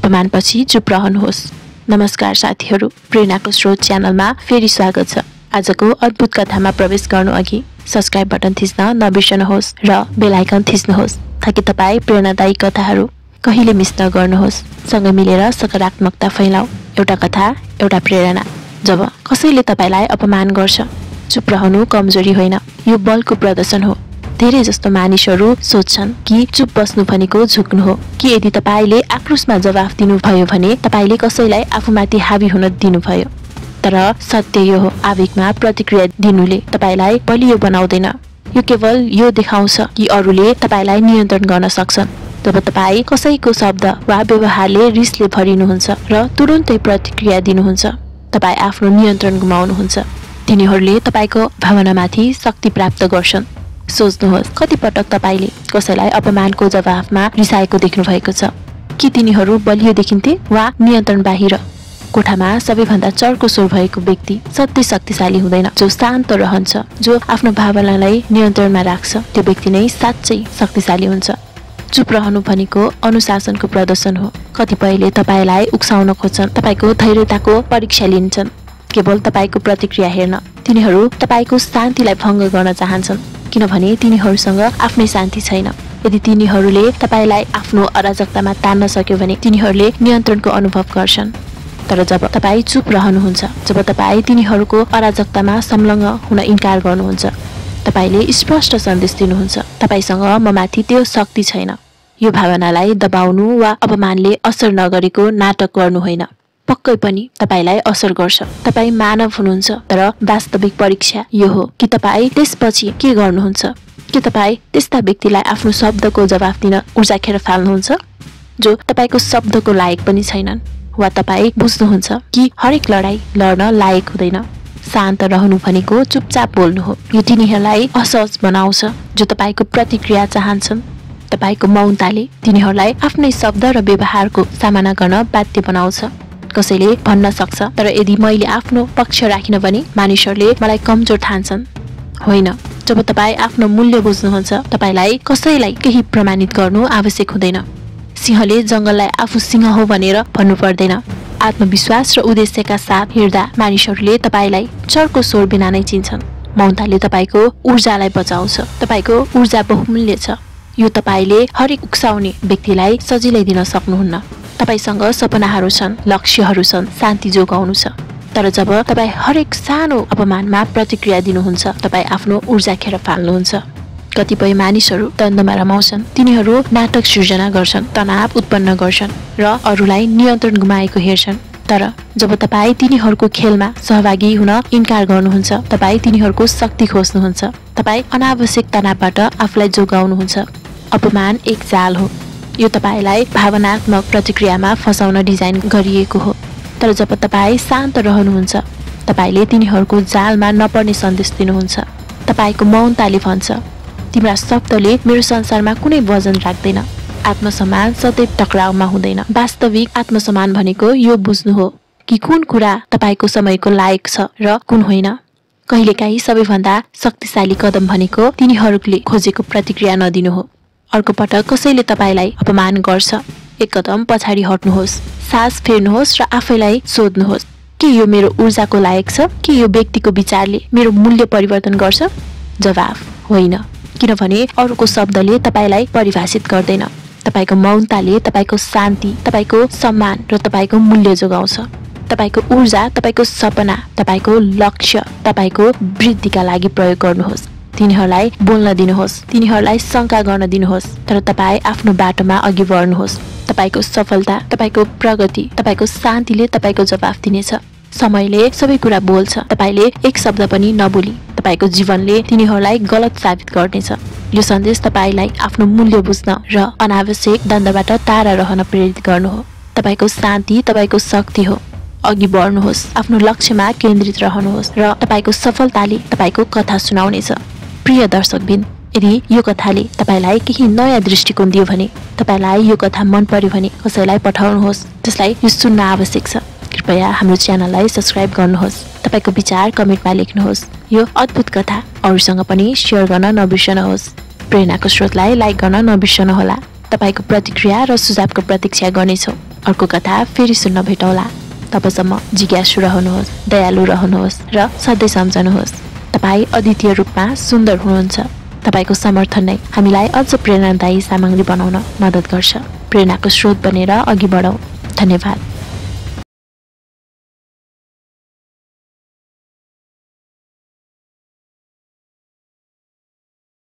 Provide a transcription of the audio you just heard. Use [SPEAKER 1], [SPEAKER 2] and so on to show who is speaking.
[SPEAKER 1] अपमानपछि चुप रहनुहोस्। नमस्कार साथीहरू, प्रेरणाको स्रोत च्यानलमा फेरि स्वागत छ। आजको अद्भुत कथामा प्रवेश गर्नु अघि सब्स्क्राइब बटन थिच्न नबिर्सनुहोस् र बेल आइकन थिच्नुहोस् ताकि तपाईँ प्रेरणादायी कथाहरू कहिले मिस नगर्नुहोस्। सँगै मिलेर सकारात्मकता फैलाऊ। एउटा कथा, एउटा प्रेरणा। जब कसैले तपाईलाई अपमान गर्छ, चुप रहनु कमजोरी होइन, यो बलको प्रदर्शन हो। धेरै जस्तो मानिसहरू सोच्छन् कि चुप बस्नु भनेको झुक्नु हो, कि यदि तपाईले आक्रोशमा जवाफ दिनुभयो भने तपाईले कसैलाई आफूमाथि हावी हुन दिनुभयो। तर सत्य यो हो, आवेगमा प्रतिक्रिया दिनुले तपाईलाई बलियो बनाउँदैन। यो केवल यो देखाउँछ कि अरूले तपाईलाई नियन्त्रण गर्न सक्छन्। जब तपाईँ कसैको शब्द वा व्यवहारले रिसले भरिनुहुन्छ र तुरुन्तै प्रतिक्रिया दिनुहुन्छ, तपाईँ आफ्नो नियन्त्रण गुमाउनुहुन्छ। तिनीहरूले तपाईको भावनामाथि शक्ति प्राप्त गर्छन्। सोच्नुहोस्, कति पटक तपाईले कसैलाई अपमानको जवाफमा रिसाएको देख्नु भएको छ? कि तिनीहरू बलियो देखिन्थे वा नियन्त्रण बाहिर? कोठामा सबैभन्दा चर्को स्वर भएको व्यक्ति सधैँ शक्तिशाली हुँदैन। जो शान्त रहन्छ, जो आफ्नो भावनालाई नियन्त्रणमा राख्छ, त्यो व्यक्ति नै साँच्चै शक्तिशाली हुन्छ। चुप रहनु भनेको अनुशासनको प्रदर्शन हो। कतिपयले तपाईलाई उक्साउन खोज्छन्, तपाईको धैर्यताको परीक्षा लिन्छन् केवल तपाईको प्रतिक्रिया हेर्न। तिनीहरू तपाईको शान्तिलाई भङ्ग गर्न चाहन्छन्, किनभने तिनीहरूसँग आफ्नै शान्ति छैन। यदि तिनीहरूले तपाईलाई आफ्नो अराजकतामा तान्न सक्यो भने तिनीहरूले नियन्त्रणको अनुभव गर्छन्। तर जब तपाईँ चुप रहनुहुन्छ, जब तपाईँ तिनीहरूको अराजकतामा संलग्न हुन इन्कार गर्नुहुन्छ, तपाईले स्पष्ट सन्देश दिनुहुन्छ, तपाईसँग ममाथि त्यो शक्ति छैन। यो भावनालाई दबाउनु वा अपमानले असर नगरेको नाटक गर्नु होइन, पक्कै पनि तपाईलाई असर गर्छ। तपाईँ मानव हुनुहुन्छ, तर वास्तविक परीक्षा यो हो कि तपाईँ त्यसपछि के गर्नुहुन्छ। के तपाईँ त्यस्ता व्यक्तिलाई आफ्नो शब्दको जवाफ दिन ऊर्जा खेर फाल्नुहुन्छ जो तपाईको शब्दको लायक पनि छैनन्? वा तपाईँ बुझ्नुहुन्छ कि हरेक लडाई लड्न लायक हुँदैन? शान्त रहनु भनेको चुपचाप बोल्नु हो। यो तिनीहरूलाई असहज बनाउँछ जो तपाईको प्रतिक्रिया चाहन्छन्। तपाईको मौनताले तिनीहरूलाई आफ्नै शब्द र व्यवहारको सामना गर्न बाध्य बनाउँछ। कसैले भन्न सक्छ, तर यदि मैले आफ्नो पक्ष राखिन भने मानिसहरूले मलाई कमजोर ठान्छन्। होइन, जब तपाईँ आफ्नो मूल्य बुझ्नुहुन्छ, तपाईलाई कसैलाई केही प्रमाणित गर्नु आवश्यक हुँदैन। सिंहले जङ्गललाई आफू सिंह हो भनेर भन्नु पर्दैन। आत्मविश्वास र उद्देश्यका साथ हिँड्दा मानिसहरूले तपाईलाई चर्को स्वर बिना नै चिन्छन्। मौनताले तपाईको ऊर्जालाई बचाउँछ। तपाईको ऊर्जा बहुमूल्य छ। यो तपाईले हरेक उक्साउने व्यक्तिलाई सजिलै दिन सक्नुहुन्न। तपाईसँग सपनाहरू छन्, लक्ष्यहरू छन्, शान्ति जोगाउनु छ। तर जब तपाईँ हरेक सानो अपमानमा प्रतिक्रिया दिनुहुन्छ, तपाईँ आफ्नो ऊर्जा खेर फाल्नुहुन्छ। कतिपय मानिसहरू द्वन्द्वमा रमाउँछन्। तिनीहरू नाटक सृजना गर्छन्, तनाव उत्पन्न गर्छन् र अरूलाई नियन्त्रण गुमाएको हेर्छन्। तर जब तपाईँ तिनीहरूको खेलमा सहभागी हुन इन्कार गर्नुहुन्छ, तपाईँ तिनीहरूको शक्ति खोज्नुहुन्छ। तपाईँ अनावश्यक तनावबाट आफूलाई जोगाउनुहुन्छ। अपमान एक जाल हो। यो तपाईलाई भावनात्मक प्रतिक्रियामा फसाउन डिजाइन गरिएको हो। तर जब तपाईँ शान्त रहनुहुन्छ, तपाईले तिनीहरूको जालमा नपर्ने सन्देश दिनुहुन्छ। तपाईको मौनताले भन्छ, तिम्रा शब्दले मेरो संसारमा कुनै वजन राख्दैन। आत्मसम्मान सदैव टक्राउमा हुँदैन। वास्तविक आत्मसम्मान भनेको यो बुझ्नु हो कि कुन कुरा तपाईको समयको लायक छ र कुन होइन। कहिलेकाहीँ सबैभन्दा शक्तिशाली कदम भनेको तिनीहरूले खोजेको प्रतिक्रिया नदिनु हो। अर्को पटक कसैले तपाईलाई अपमान गर्छ, एक कदम पछाडि हट्नुहोस्, सास फेर्नुहोस् र आफैलाई सोध्नुहोस् कि यो मेरो ऊर्जाको लायक छ, कि यो व्यक्तिको विचारले मेरो मूल्य परिवर्तन गर्छ? जवाफ होइन, किनभने अरूको शब्दले तपाईलाई परिभाषित गर्दैन। तपाईको मौनताले तपाईको शान्ति, तपाईको सम्मान र तपाईको मूल्य जोगाउँछ। तपाईको ऊर्जा, तपाईको सपना, तपाईको लक्ष्य, तपाईको वृद्धिका लागि प्रयोग गर्नुहोस्। तिनीहरूलाई बोल्न दिनुहोस्, तिनीहरूलाई शङ्का गर्न दिनुहोस्, तर तपाईँ आफ्नो बाटोमा अघि बढ्नुहोस्। तपाईको सफलता, तपाईको प्रगति, तपाईको शान्तिले तपाईको जवाफ दिनेछ। समयले सबै कुरा बोल्छ। तपाईले एक शब्द पनि नबोली तपाईको जीवनले तिनीहरूलाई गलत साबित गर्नेछ। यो सन्देश तपाईलाई आफ्नो मूल्य बुझ्न र अनावश्यक द्वन्द्वबाट टाढा रहन प्रेरित गर्नु हो। तपाईको शान्ति तपाईको शक्ति हो। अघि बढ्नुहोस्, आफ्नो लक्ष्यमा केन्द्रित रहनुहोस् र तपाईको सफलताले तपाईको कथा सुनाउनेछ। प्रिय दर्शकबिन, यदि यो कथाले तपाईलाई केही नयाँ दृष्टिकोण दियो भने, तपाईलाई यो कथा मन पर्यो भने कसैलाई पठाउनुहोस् जसलाई यो सुन्न आवश्यक छ। कृपया हाम्रो च्यानललाई सब्स्क्राइब गर्नुहोस्। तपाईको विचार कमेन्टमा लेख्नुहोस्। यो अद्भुत कथा अरूसँग पनि शेयर गर्न नबिर्सनुहोस्। प्रेरणाको स्रोतलाई लाइक गर्न नबिर्सनुहोला। तपाईको प्रतिक्रिया र सुझावको प्रतीक्षा गर्नेछौँ। अर्को कथा फेरि सुन्न भेटौँला। तबसम्म जिज्ञासु रहनुहोस्, दयालु रहनुहोस् र सधैँ सम्झनुहोस् तपाईँ अद्वितीय रूपमा सुन्दर हुनुहुन्छ। तपाईको समर्थन नै हामीलाई अझ प्रेरणादायी सामग्री बनाउन मद्दत गर्छ। प्रेरणाको स्रोत बनेर अघि बढौँ। धन्यवाद।